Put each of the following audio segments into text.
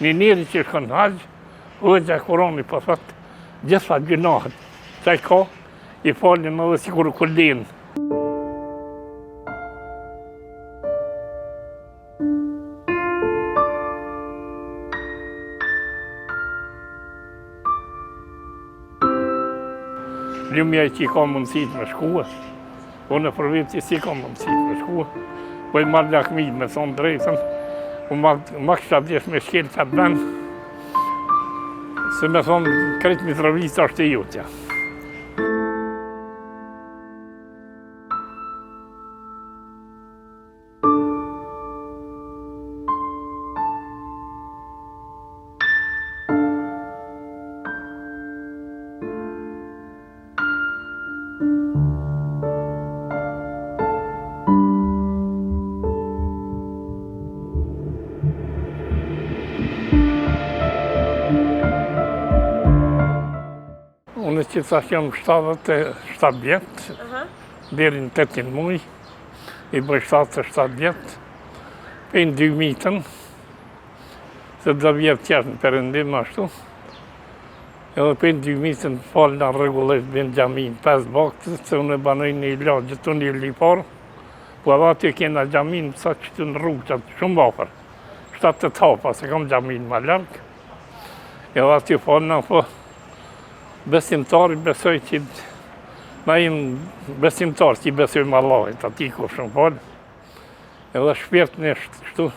Një njeri që shkon në haxh, hoxha e Kurani po thot, gjitha gjynahet, që i ka, i falin edhe sikur kullin. Lumi ai që i ka mundësit me shkua, unë për veti s'i kam mundësit me shkua, po i marr lakmi me thonë drejtën, u ma, ma kisha desh me shkel qatë vend, se me thonë krejt Mitrovica është e jotja. Unë që tash jam 77 vjet, deri në 8 muj, i bëj 77 vjet, prej në 2000-ën, se do vjet tjerë në perëndim ashtu, edhe prej në 2000-ën falna rregullisht vij n'xhami në 5 vakte, se unë e banoj në një lagje të një lipar, po edhe aty kena xhaminë, sa që të në rrugë, që shumë afër, 7 hapa, se kam xhaminë ma larg, edhe aty falna, po, besimtari besoj që na jem besimtar që i besojmë Allahit, atij ku shumë falë, edhe shpirtnisht kështu,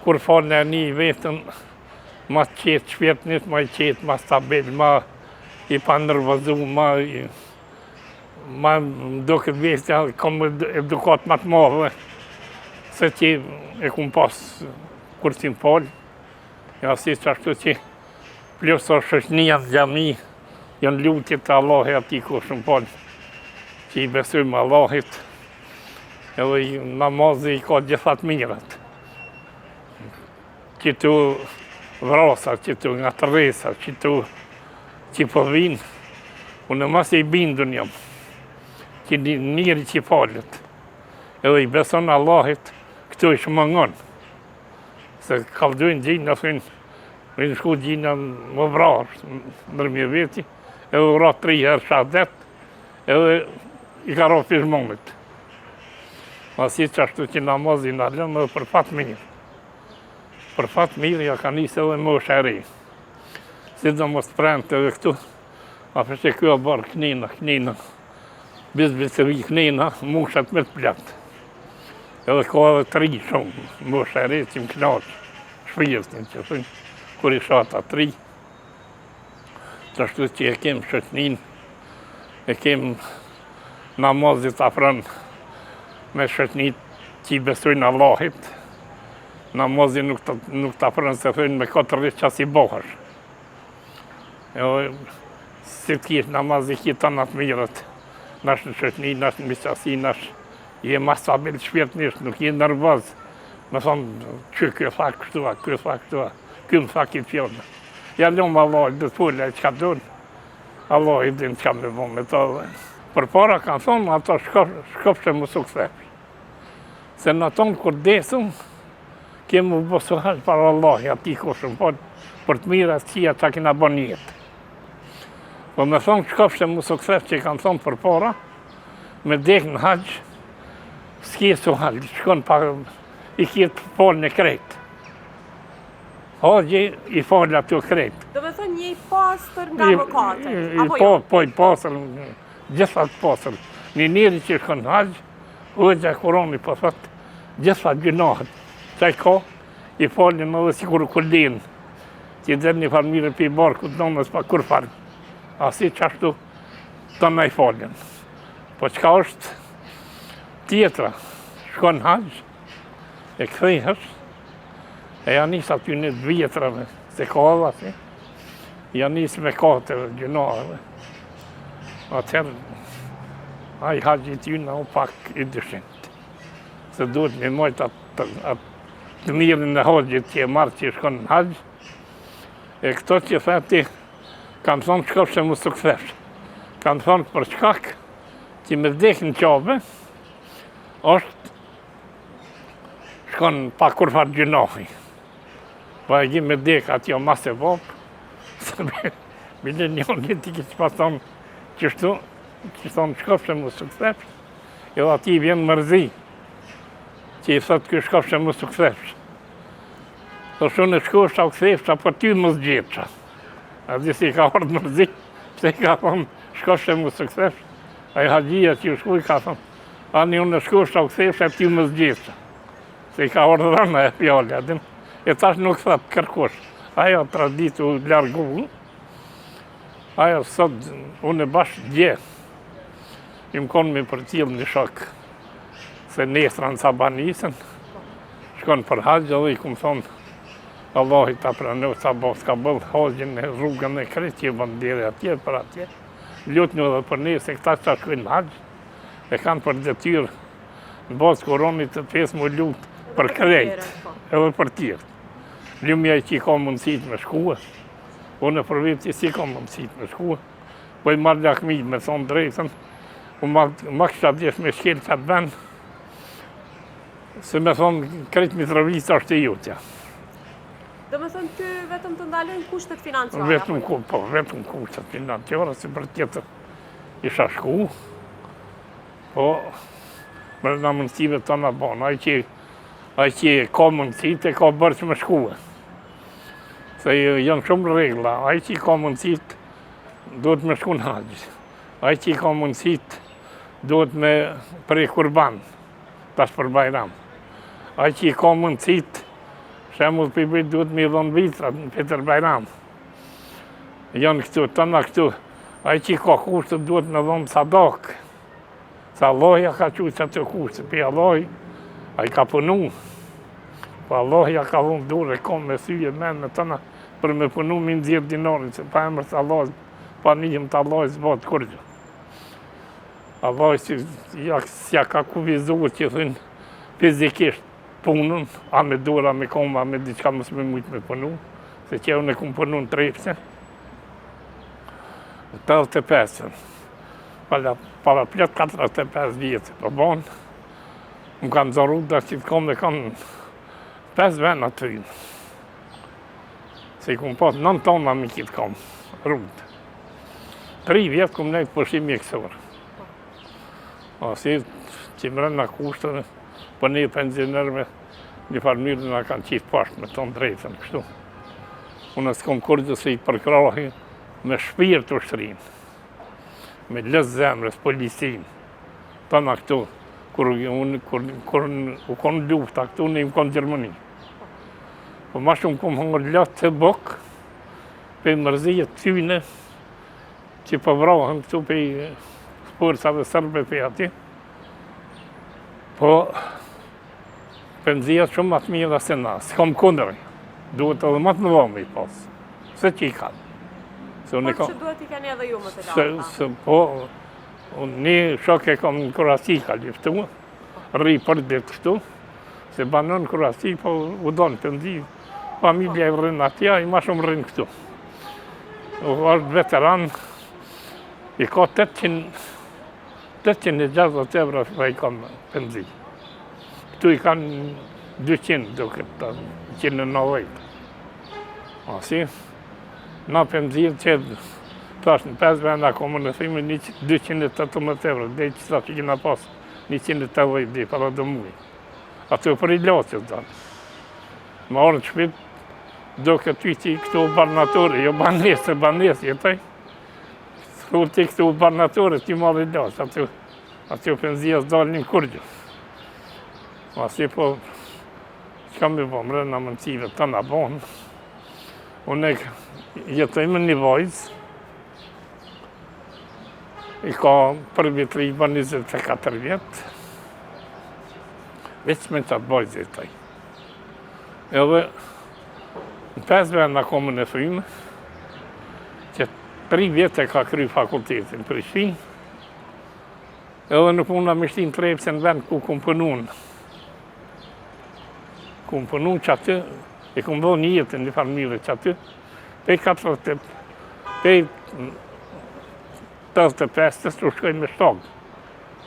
kur falna e ni vetën, ma të qetë shpirtnisht, ma i qetë, ma stabil, ma i panervozu, ma i, ma më duket vetja, kam edukat ma të madhe, se që e kum pas kur s'jam falë, ja si që ashtu që plus është shoqnia në xhami, janë lutjet te Allahi atij ku shumë falë, që i besojmë Allahit, edhe namazi i ka gjitha të mirat. Qëto vrasa, qëto ngatërresa, qëto që po vinë, unë ma se i bindun jam, që një njeri që falet, edhe i beson Allahit, këto i shmangon, se kallxojnë gjina, thujnë, me në shku gjina më vrarë, ndërmjet veti, edhe u ra tri herë shahadet, edhe i ka ra pishmonit. Masi që ashtu që namazi na lënë edhe për fat mirë. Për fat mirë ja ka nisë edhe mosha e re. Sidomos premte edhe këtu, a përse kjo a barë knina, knina, bizbis e vi knina, mushat me të plot. Edhe ka edhe të ri shumë, mosha e re që më knaqë, shpirtin që thënë, kur i shoh ata të ri, Të ashtu që e kem shoqnin, e kem namazi t'afron me shoqni që i besojnë Allahit, namazi nuk të, nuk të afron se thënë me katër rritë që si bohësh. Edhe si të kish namazi ki të në të mirët, nash në shoqni, nash në miqësi, nash je ma stabil shpirtnisht, nuk je nervoz, me thonë, që kjo tha kështu, a kjo tha kështu, a kjo më tha këtë fjalë. Ja lëmë Allahit, do të folë çka don. Allahu i din çka me bo me to. Përpara kanë thonë, ato shkofsh e mos u kthefsh. Se në tonë kur desëm, kemi u bo sual para Allahit, atij ku shumë po, për të mira të këqija që kena bo n'jetë. Po me thonë shkofsh e mos u kthefsh që kanë thonë përpara, me dek në haxh, s'ke sual, shkon pa, i ke të falë krejt. Haxhi i fal ato krejt. Do me thonë je i pastër nga mëkatet, apo jo? Po, po, i pastër, gjitha të pastër. Një njeri që shkon në haxh, hoxha e Kurani po thot, gjitha gjynahet, që i ka, i falin edhe sikur kullin, që del një farë mënyre pi barkut nënës pa kurrfarë. Asi qashtu, të në i falin. Po çka është tjetra, shkon në haxh, e kthehesh, E ja nis aty në të vjetrave, se ka edhe aty, ja nis mëkateve, gjynaheve. Atëherë, ai haxhi tyne o pak i dyshimtë. Se duhet me majtë atë, atë të mirën e haxhit që e marrë që shkon në haxh, e këto që the ti, kanë thonë shkofsh e mos u kthefsh. Kanë thonë për shkak që me vdek në Qabe, është shkon pa kurrfarë gjynahi. Po e me dek atjo ma sevap, se me, bile një ti kish pas thonë qështu, kish thonë shkofsh e mos u kthefsh, edhe ati i vjen mërzi, që i thot ky shkofsh e mos u kthefsh. Thosh unë shkofsha u kthefsha, po ty mos gjetsha. A di si i ka ardhë mërzi, pse i ka thonë shkofsh e mos u kthefsh, ai haxhia që u shku i ka thonë, ani unë shkofsha u kthefsha, ty mos gjetsha. Se i ka ardhë rënë e fjallë, a din? E tash nuk thot kërkush. Ajo traditë u largu. Ajo sot, unë e bash dje, jom konë me përcjell një shok, se nesër në sabah nisen, shkon për haxh edhe i kum thonë, Allahi ta pranoftë sa bo, s'ka bëllë haxhin e rrugën e krejt që bën deri atje për atje. Lutnu edhe për ne se këta që shkojnë në haxh, e kanë për detyrë Në bazë Kuranit të fesë m'u lut për krejt, po. edhe për tjerët. Lumi ai që i ka mundësit me shkua, unë për veti s'i kam mundësit me shkua, po i marr lakmi me thonë drejtën, u ma, ma kisha desh me shkel qatë vend, se me thonë krejt Mitrovica është e jotja. Do me thonë ty vetëm të ndalojnë kushtet financiare? Vetëm, ku, po, vetëm kushtet financiare, se për tjetër isha shku, Po, mrena mundësive tona bon, ai që, ai që ka mundësit e ka borxh me shkue. Se janë shumë rregulla, ai që ka mundësit duhet me shku në haxh. Ai që ka mundësit duhet me pre kurban, tash për bajram. Ai që ka mundësit, shembull për i duhet me i dhonë vitrat në Fitër Bajram. Janë këtu, tëna këtu, ai që ka kushte duhet me dhonë sadak. Se Allahi ja ka çu qato kushte, për Allahi, ai ka punu. Po Allahi ja ka dhonë dorë e kom me sy e men me tëna, për me punu me nxjerr dinarin, se pa emër të Allahit, pa nihmë të Allahit s'bohet kurgjë. Allahi si, ja, s'ja ka kufizu që thënë fizikisht punën, a me dorë, a me komë, a me diçka mos me mujtë me punu, se që unë e kum punu në Trepçë, 85-ën, para, para plot 45 vjetë, po bon, më kanë zoru dhe që të kom dhe kanë 5 vena të rinë. Se i kum pas 9 tona me kitë kom, rrugët. 3 vjetë kum nejtë pushim mjekësor. O, si që mrena kushteve, po një pensionerëve, një farë mënyrë na kanë qitë poshtë me thonë drejtën, kështu. Unë s'kom kurgjë se i përkrahi me shpirt ushtrinë, me lëzë zemrës, policinë, tëna këtu, kur, unë, kur, kur u konë lufta këtu, unë jom konë Gjermani. Po ma shumë kum hangër lot e bukë, prej mërzie t'tyne, që po vrahen këtu prej forcave serbe prej aty. Po, penzijat shumë ma të mira se na, s'kom kundër, duhet edhe ma të mëdha me i pas, se që i kanë. Se unë po që duhet i keni edhe ju më të larta? Se, po, unë një shok e kom në Kroaci ka luftu, rri për ditë këtu, se banon në Kroaci, po u donë penzi, familja i rrinë atje, ai ma shumë rrinë këtu. është veteran, i ka 800, 860 euro i kam penzi. Këtu i kanë 200, duket, 190. A si? Na penzi që tash në 5 venda komunën e thyme 218 euro, dhe që sa që kina pas 180 di, para do muj. Ato për i locët, do. Më orë në shpit, do këtë ti këtu barnatore, jo banesë, banesë, jetoj. Thu ti këtu barnatore, ti marrë i locë, aty, aty penzia s'dalin kurgjë. Masi po, çka me bo, mrena mundësive të na bonë. Unë jetoj me një vajzë, i ka për vit i bën 24 vjetë, veç me qatë vajzë jetoj. Edhe në pesë venda komën e thyme, që tri vjetë e ka kry fakultetin në Prishtinë, edhe nuk muna me shti në Trepçë në vend ku kum punun. Kum punu që aty, e kum dhonë një jetë në një farë mënyre që aty, pej 40, pej 85-ës të shkoj me shtagë.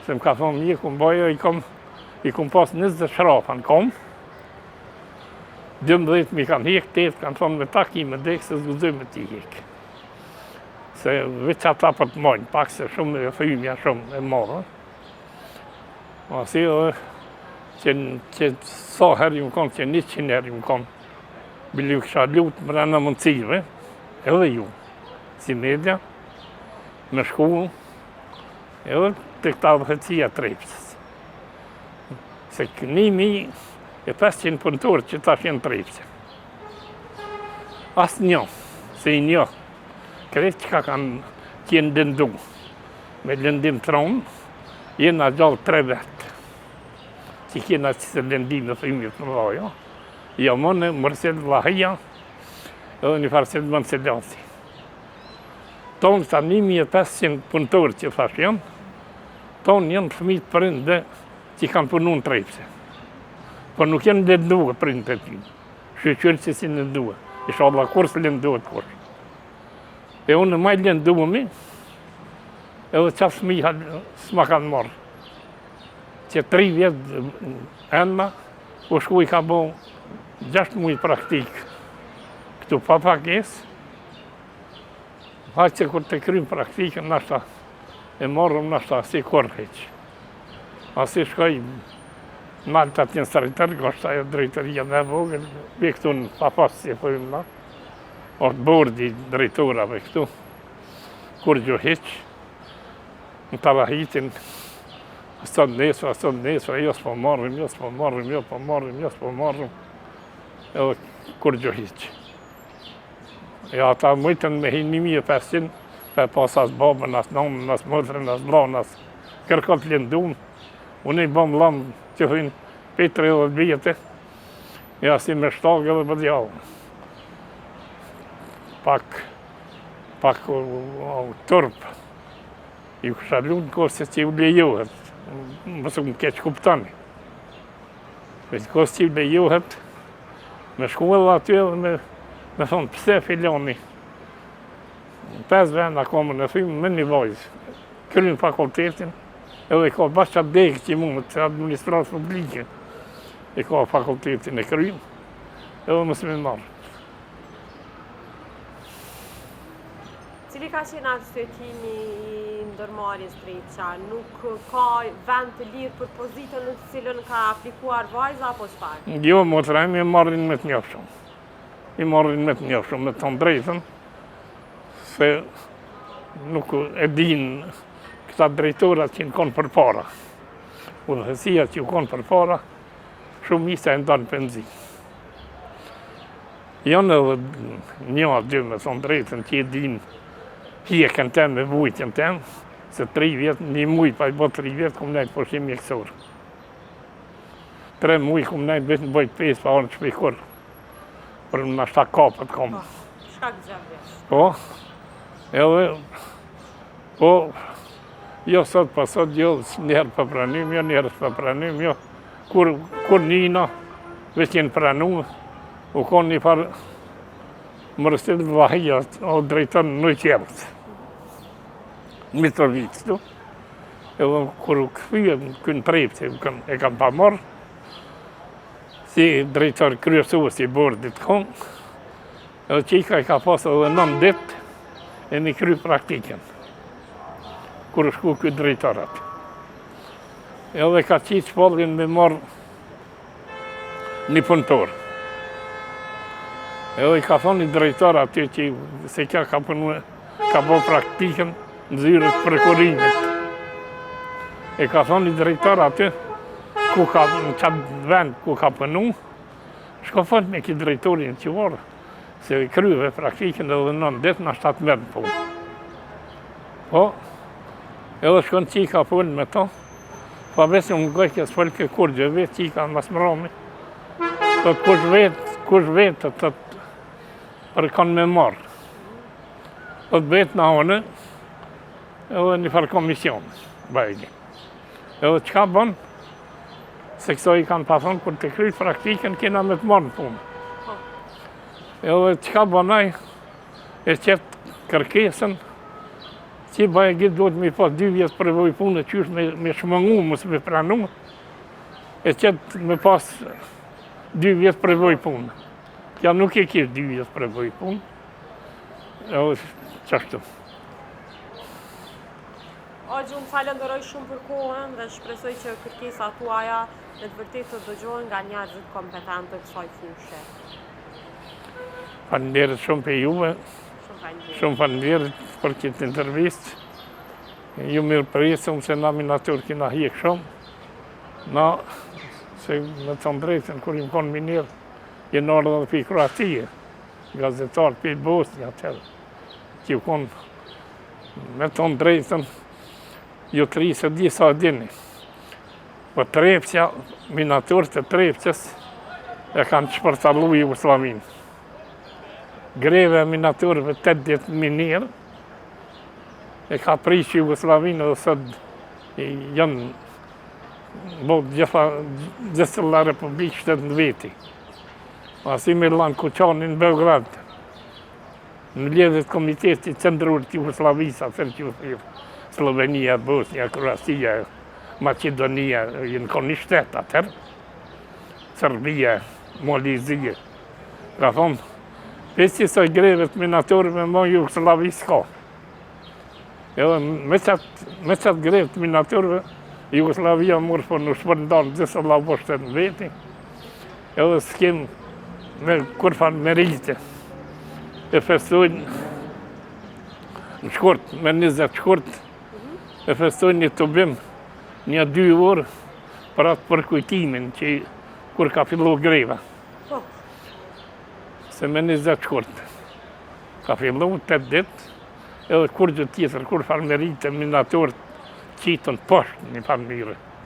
Se më ka thonë mjeku, më bojo, i kom, i kom pas 20 shrafa në kom. 12 m'i kanë hjek, 8 kanë thonë me ta ki me dek, se s'guxoj me t'i hjek. Se veç ata për të mojnë, pak se shumë e thymja shumë e madhe. Masi edhe që, që sa herë jam konë, që 100 herë jam konë, bile ju kisha lutë mrena mundësive, edhe ju, si media, me shku, edhe te këta udhëheqësia e Trepçës. Se 1500 punëtorë që tash janë n'Trepçë. Asnjë, se i njoh, krejt çka kanë qenë lëndu, me lëndim të ronë, jena gjallë tre vetë, që kena që se lëndim dhe thymje të mëdha, jo? Jo, unë, Mërsel Vllahia, edhe një farë Selman Selasi. Tonë këta 1500 punëtorë që thash janë, tonë janë fëmijë të prindve që kanë punu në Trepçë. Po nuk janë lëndue prindët e tyne. Shyqyr që s'janë lëndue. Ishalla kurrë s'lëndohet kush. E unë ma i lëndumi, edhe qatë fëmijë s'ma kanë marrë. Që tri vjetë enma, u shku i ka bo 6 muj praktikë. Këtu pa pagesë, Hajt që kur të krym praktikën, nashta e morëm nashta si kurrë hiç. Asi shkoj nalt atje në Stari Tërg, është ajo drejtoria më e vogël, vi këtu në Papas si thojmë na, është bordi i drejtorave këtu, kurgjo hiç, në tarahitin, sot nesër, sot nesër, jo s'po marrim, jo s'po marrim, jo po marrim, jo s'po marrim, edhe kurgjo hiç. Jo, ata mujtën me hi 1500, pa pas as babën, as nonën, as motrën, as vllanë, as kërkon të lëndum. Unë i bëm lëmë që hynë prej 30 vjetë, ja si me shtagë edhe për djallë. Pak, pak u, u, turp, ju kisha lutë në kohë se që ju lejohet, mos më keqkuptoni. Në kohë që ju lejohet, me shku edhe aty edhe me, me thonë, pse filoni, pesë vend akoma në thymë, me një vajzë, kryn fakultetin, edhe ka bash qatë degë që mund të administratë publike, e ka fakultetin e kryn, edhe mos me marrë. Cili ka qenë arsyetimi i ndërmarrjes Trepça? Nuk ka vend të lirë për pozitën në të cilën ka aplikuar vajza apo çfarë? Jo, motra ime marrin me të njofshëm. I marrin me të njofshëm, me të thonë drejtën, se nuk e din këta drejtorat që në konë përpara. Udhëheqësia që u konë përpara, shumica e ndanë penzi. Janë edhe një a dy me thonë drejtën që e din hjekën tem e vujtjen tem, se tri vjet, një muj pa i bo tri vjet, kum nejtë pushim mjekësor. Tre muj kum nejtë veç në bojë pesë pa ardhë n'shpi kurrë. Për në nashta kapët kom. Po, shkak gjendjes. Po, edhe, po, jo sot, pa sot, jo njëherë po pranim, jo njëherë po pranim, jo, kur, kur njëna, veç jenë pranu, U konë një farë Mërsit Vllahia, o drejtor në Ujësjellës. Në Mitrovicë, tu. Edhe kur u kthye në në Trepçë, e kam pa marrë, si drejtor kryesues i bordit konë, edhe qika i ka pasë edhe në ditë, e një kry praktikën, kur u shku ky drejtor aty. Edhe ka qitë shpalljen me marrë një punëtor. Edhe i ka thonë një drejtor aty që se kja ka punu, ka bo praktikën në zyrë të prokurimit. E ka thonë një drejtor aty, ku ka, në qatë vend ku ka punu, shko fol me ki drejtorin që vorë, se i kryve praktikën edhe në në ditë nashta të merr në punë. Po, edhe shkon qika fol me to, Po veç unë gojke s'folke kurgjë, vetë qika mas mrami. Thot kush vetë, kush vetë, thot për kanë me marrë. Thot vetë në anë, edhe një farë komision, bajge. Edhe çka bën, se këso i kanë pa thonë, kur të kryt praktikën, kena me të marrë në punë. Po. Edhe çka bën ai, e qetë kërkesën, Që bajagi duhet me pas dy vjet përvojë punë, qysh me, me shmangu, mos me pranu, e qetë me pas dy vjet përvojë punë. Kja nuk e kish dy vjet për e bëj punë, edhe qashtu. Axhë, unë falenderoj shumë për kohën dhe shpresoj që kërkesat tuaja me të vërtetë të dëgjohen nga njerëzit kompetentë të kësaj fushe. Faleminderit shumë për juve. Shumë faleminderit për këtë intervistë. Ju mirëpresim se na minatorë kina hjek shumë. Na, se me të drejtën, kur jemi konë minierë, jenë ardhë edhe prej Kroatie, gazetarë prej Bosnje atëherë, që ju konë me të drejtën, ju të ri s'e di sa e dini. Po Trepça, minatorët e Trepçës, e kanë shpartallu Jugosllavinë. Greva e minatorëve 8 ditë n'minierë, e ka prish Jugosllavinë dhe sot janë bo gjitha gjithë republikë shtet në veti. Asi Milan Kuçani në Beograd, në mbledhje të komitetit qendror të Jugosllavisë, atëherë që u thirr Sllovenia, Bosnia, Kroacia, Maqedonia, janë konë një shtet atëherë, Serbia, Mali i Zi, ka thonë, veç qësaj greve të minatorëve mo Jugosllavi s'ka. Edhe me qatë, me qatë grevë të minatorëve, Jugosllavia murë po u shpërnda gjithsecila u bo shtet në veti, edhe s'kem me kurrfarë merite. E festojnë në shkurt, me 20 shkurt, e festojnë një tubim, një dy orë, për atë përkujtimin që kur ka fillu greva. Po. Se me 20 shkurt. Ka fillu 8 ditë, edhe kurgjë tjetër, kurrfarë merite, minatorët qitën poshtë një farë mënyre.